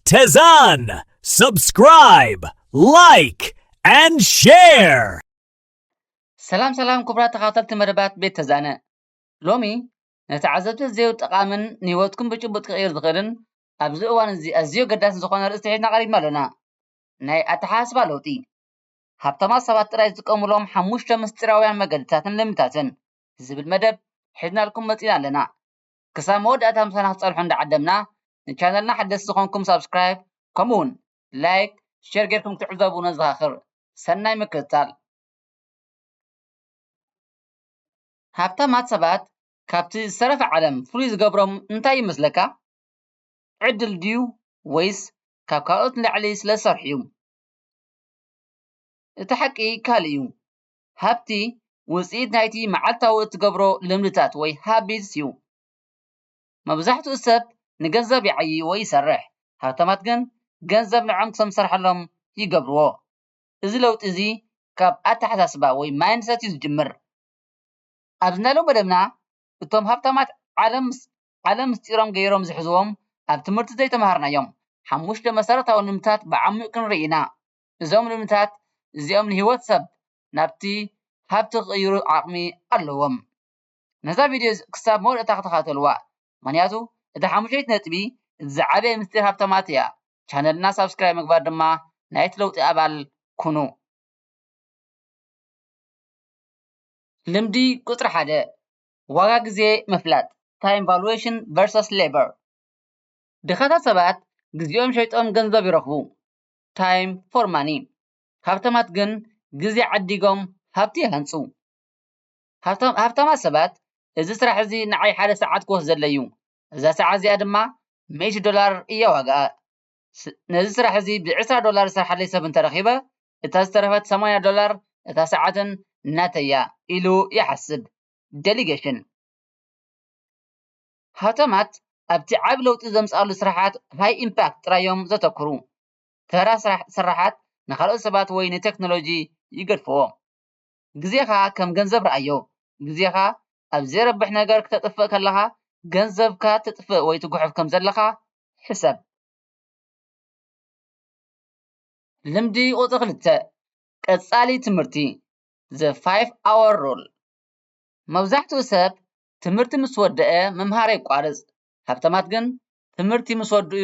Tezan. Subscribe, like, and share. ሰላም ሰላም ክቡራት ተኸታተልቲ መደባት ቤት ተዛነ። ሎሚ ንተዓዘብቲ ኣዝዩ ጠቓምን ንህይወትኩም ብጭቡጥ ክቕይር ዝኽእልን ኣብዚ እዋን እዚ ኣዝዩ ኣገዳስን ዝኾነ ኣርእስቲ ሒዝና ቀሪብና ኣሎና። ናይ ኣተሓሳስባ ለውጢ። ሃብታማት ሰባት ጥራይ ዝጥቀሙሎም ሓሙሽተ ምስጢራውያን መገድታትን ልምድታትን ዝብል መደብ ሒዝናልኩም መጺና ኣለና። ክሳብ መወዳእታ ምሳና ክትጸንሑ እንዳዓደምና ንቻነልና ሓደስቲ ዝኾንኩም ሳብስክራይብ ከምኡ እውን ላይክ፣ ሼር ጌርኩም ክትዕዘቡ ነዘኻኽር። ሰናይ ምክትታል። ሃብታማት ሰባት ካብቲ ዝተረፈ ዓለም ፍሉይ ዝገብሮም እንታይ ይመስለካ? ዕድል ድዩ ወይስ ካብ ካልኦት ንላዕሊ ስለ ዝሰርሑ እዩ? እቲ ሓቂ ካልእ እዩ። ሃብቲ ውፅኢት ናይቲ መዓልታዊ እትገብሮ ልምድታት ወይ ሃቢትስ እዩ። መብዛሕትኡ ሰብ ንገንዘብ ይዓዪ ወይ ይሰርሕ። ሃብታማት ግን ገንዘብ ንዖም ከም ዝሰርሐሎም ይገብርዎ። እዚ ለውጢ እዚ ካብ ኣተሓሳስባ ወይ ማይንድሰት እዩ ዝጅምር። ኣብዚ ናይ ሎሚ መደብና እቶም ሃብታማት ዓለም ምስ- ዓለም ምስጢሮም ገይሮም ዝሕዝዎም ኣብ ትምህርቲ ዘይተምሃርናዮም ሓሙሽተ መሰረታዊ ልምድታት ብዓሚቕ ክንርኢ ኢና። እዞም ልምድታት እዚኦም ንህይወት ሰብ ናብቲ ሃብቲ ክቕይሩ ዓቕሚ ኣለዎም። ነዛ ቪድዮ ክሳብ መወዳእታ ክትከታተልዋ፣ ምኽንያቱ እታ ሓሙሸይቲ ነጥቢ እቲ ዝዓበየ ምስጢር ሃብታማት እያ። ቻነልና ሳብስክራይብ ምግባር ድማ ናይቲ ለውጢ ኣባል ኩኑ። ልምዲ ቁፅሪ ሓደ፣ ዋጋ ግዜ ምፍላጥ፣ ታይም ቫሉዌሽን ቨርሰስ ሌበር። ድኻታት ሰባት ግዜኦም ሸይጦም ገንዘብ ይረኽቡ፣ ታይም ፎር ማኒ። ሃብታማት ግን ግዜ ዓዲጎም ሃብቲ ይሃንፁ። ሃብታማት ሰባት እዚ ስራሕ እዚ ንዓይ ሓደ ሰዓት ክወስደለይ እዩ፣ እዛ ሰዓት እዚኣ ድማ ሚእቲ ዶላር እያ ዋጋኣ። ነዚ ስራሕ እዚ ብዕስራ ዶላር ዝሰርሓለይ ሰብ እንተረኺበ እታ ዝተረፈት ሰማንያ ዶላር እታ ሰዓትን ናተያ ኢሉ ይሓስብ። ዴሊጌሽን። ሃብታማት ኣብቲ ዓቢ ለውጢ ዘምፅኣሉ ስራሓት ሃይ ኢምፓክት ጥራዮም ዘተኩሩ። ተራ ስራሓት ንካልኦት ሰባት ወይ ንቴክኖሎጂ ይገድፍዎ። ግዜኻ ከም ገንዘብ ረኣዮ። ግዜኻ ኣብ ዘይረብሕ ነገር ክተጥፍእ ከለኻ ገንዘብካ ትጥፍእ ወይ ትጉሕፍ ከም ዘለኻ ሕሰብ። ልምዲ ቁፅሪ ክልተ፣ ቀፃሊ ትምህርቲ፣ the five hour rule። መብዛሕትኡ ሰብ ትምህርቲ ምስ ወደአ ምምሃር የቋርፅ። ሃብታማት ግን ትምህርቲ ምስ ወድኡ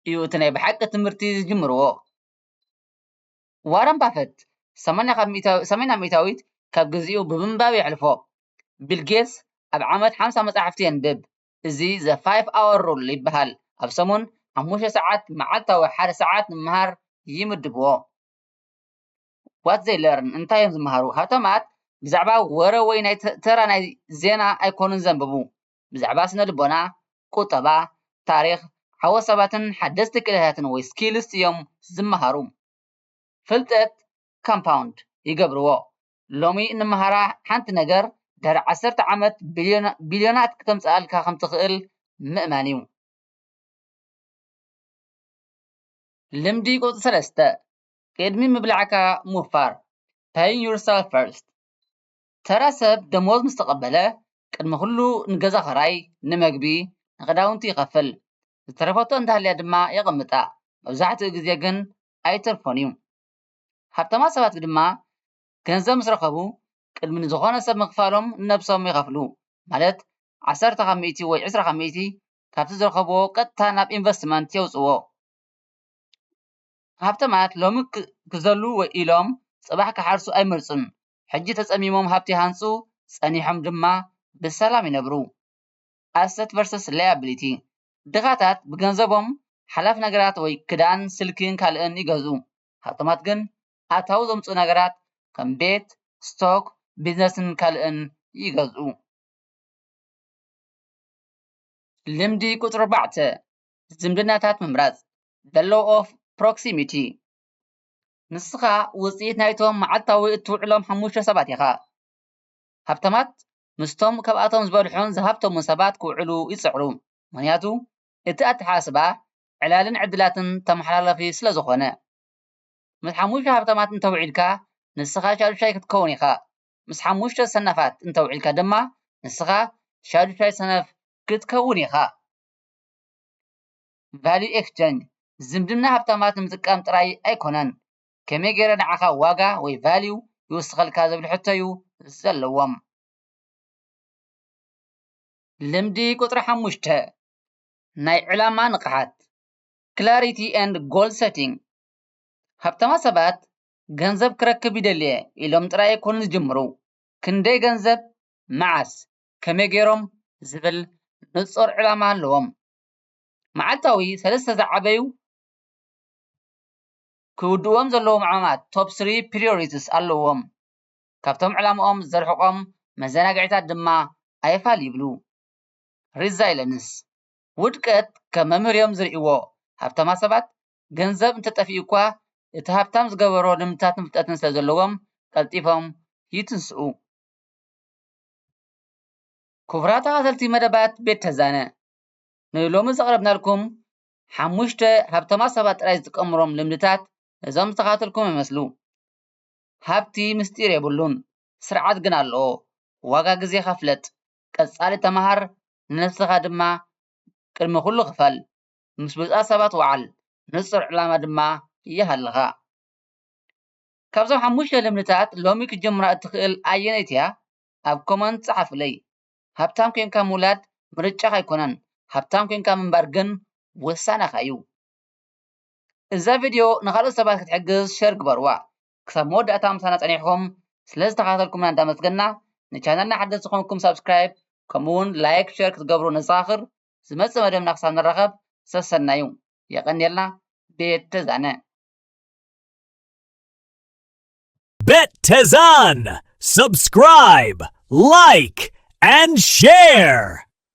እዩ እቲ ናይ ብሓቂ ትምህርቲ ዝጅምርዎ። ዋረን ባፈት ሰማንያ ሚእታዊት ካብ ግዜኡ ብምንባብ የሕልፎ። ቢል ጌትስ ኣብ ዓመት ሓምሳ መጻሕፍቲ የንብብ። እዚ the five hour rule ይበሃል። ኣብ ሰሙን ሓሙሽተ ሰዓት መዓልታዊ ሓደ ሰዓት ንምምሃር ይምድብዎ። What they learn፣ እንታይ እዮም ዝመሃሩ? ሃብታማት ብዛዕባ ወረ ወይ ናይ ተራ ናይ ዜና ኣይኮኑን ዘንብቡ። ብዛዕባ ስነ ልቦና፣ ቁጠባ፣ ታሪኽ፣ ሓወ ሰባትን ሓደስቲ ክእለታትን ወይ ስኪልስ እዮም ዝመሃሩ። ፍልጠት ካምፓውንድ ይገብርዎ። ሎሚ እንመሃራ ሓንቲ ነገር ድሕሪ ዓሰርተ ዓመት ቢልዮናት ክተምፅኣልካ ከም ትኽእል ምእማን እዩ። ልምዲ ቁፅሪ ሰለስተ፣ ቅድሚ ምብላዕካ ምውፋር፣ paying yourself first። ተራ ሰብ ደሞዝ ምስ ተቐበለ ቅድሚ ኩሉ ንገዛ ኸራይ፣ ንመግቢ፣ ንክዳውንቲ ይኸፍል። ዝተረፈቶ እንተሃልያ ድማ የቐምጣ። መብዛሕትኡ ግዜ ግን ኣይተርፎን እዩ። ሃብታማት ሰባት ድማ ገንዘብ ምስ ረኸቡ ቅድሚ ንዝኾነ ሰብ ምኽፋሎም ንነብሶም ይኸፍሉ። ማለት ዓሰርተ ካብ ሚእቲ ወይ ዕስራ ካብ ሚእቲ ካብቲ ዝረኸብዎ ቀጥታ ናብ ኢንቨስትመንት የውፅዎ። ሃብታማት ሎሚ ክዘሉ ኢሎም ፅባሕ ክሓርሱ ኣይመርፁን። ሕጂ ተፀሚሞም ሃብቲ ይሃንፁ፣ ፀኒሖም ድማ ብሰላም ይነብሩ። Asset versus liability። ድኻታት ብገንዘቦም ሓላፍ ነገራት ወይ ክዳን፣ ስልክን ካልእን ይገዝኡ። ሃብታማት ግን ኣታዊ ዘምፅኡ ነገራት ከም ቤት፣ ስቶክ፣ ቢዝነስን ካልእን ይገዝኡ። ልምዲ ቁፅሪ ኣርባዕተ፣ ዝምድናታት ምምራፅ፣ the law of proximity። ንስኻ ውፅኢት ናይቶም መዓልታዊ እትውዕሎም ሓሙሽተ ሰባት ኢኻ። ሃብታማት ምስቶም ካብኣቶም ዝበልሑን ዝሃብተሙን ሰባት ክውዕሉ ይፅዕሩ፣ ምኽንያቱ እቲ ኣተሓሳስባ ዕላልን ዕድላትን ተመሓላላፊ ስለ ዝኾነ። ምስ ሓሙሽተ ሃብታማት እንተውዒልካ ንስኻ ሻዱሻይ ክትከውን ኢኻ። ምስ ሓሙሽተ ሰነፋት እንተውዒልካ ድማ ንስኻ ሻዱሻይ ሰነፍ ክትከውን ኢኻ። Value exchange፣ ዝምድና ሃብታማት ንምጥቃም ጥራይ ኣይኮነን፣ ከመይ ገይረ ንዓኻ ዋጋ ወይ ቫልዩ ይውስኸልካ ዝብል ሕቶ እዩ ዘለዎም። ልምዲ ቁጽሪ ሓሙሽተ፣ ናይ ዕላማ ንቕሓት፣ clarity and goal setting። ሃብታማ ሰባት ገንዘብ ክረክብ ይደልየ ኢሎም ጥራይ ኣይኮኑን ዝጅምሩ። ክንደይ ገንዘብ፣ መዓስ፣ ከመይ ገይሮም ዝብል ንጹር ዕላማ ኣለዎም። መዓልታዊ ሰለስተ ዝዓበዩ ክውድዎም ዘለዎም ዕማማት፣ top three priorities፣ ኣለዎም። ካብቶም ዕላምኦም ዘርሕቖም መዘናግዒታት ድማ ኣይፋል ይብሉ። ሪዛይለንስ፣ ውድቀት ከም መምህር እዮም ዝርእይዎ። ሃብታማ ሰባት ገንዘብ እንተጠፊኡ እኳ እቲ ሃብታም ዝገበሮ ልምድታትን ፍልጠትን ስለ ዘለዎም ቀልጢፎም ይትንስኡ። ክቡራት ተኸታተልቲ መደባት ቤት ተዛነ፣ ንሎሚ ዘቕረብናልኩም ሓሙሽተ ሃብታማ ሰባት ጥራይ ዝጥቀምሎም ልምድታት እዞም ዝተኸታተልኩም ይመስሉ። ሃብቲ ምስጢር የብሉን፣ ስርዓት ግን ኣለዎ። ዋጋ ግዜኻ ፍለጥ፣ ቀጻሊ ተመሃር፣ ንነብስኻ ድማ ቅድሚ ኩሉ ክፈል። ምስ ብሉጻት ሰባት ወዓል፣ ንጹር ዕላማ ድማ ይሃልኻ። ካብዞም ሓሙሽተ ልምድታት ሎሚ ክትጅምራ እትኽእል ኣየነይቲ እያ? ኣብ ኮመንት ጸሓፉለይ። ሃብታም ኮንካ ምውላድ ምርጫኻ ኣይኮነን፣ ሃብታም ኮንካ ምንባር ግን ውሳነኻ እዩ። እዛ ቪድዮ ንኻልኦት ሰባት ክትሕግዝ ሸር ግበርዋ። ክሳብ መወዳእታ ምሳና ጸኒሕኩም ስለ ዝተኸታተልኩምና እንዳመስገና፣ ንቻነልና ሓደስቲ ዝኾንኩም ሳብስክራይብ፣ ከምኡ እውን ላይክ፣ ሸር ክትገብሩ ነዘኻኽር። ዝመጽእ መደብና ክሳብ ንራኸብ ሰሰናዩ። የቐንየልና። ቤት ተዛነ። Bet Tezan! Subscribe, like, and share!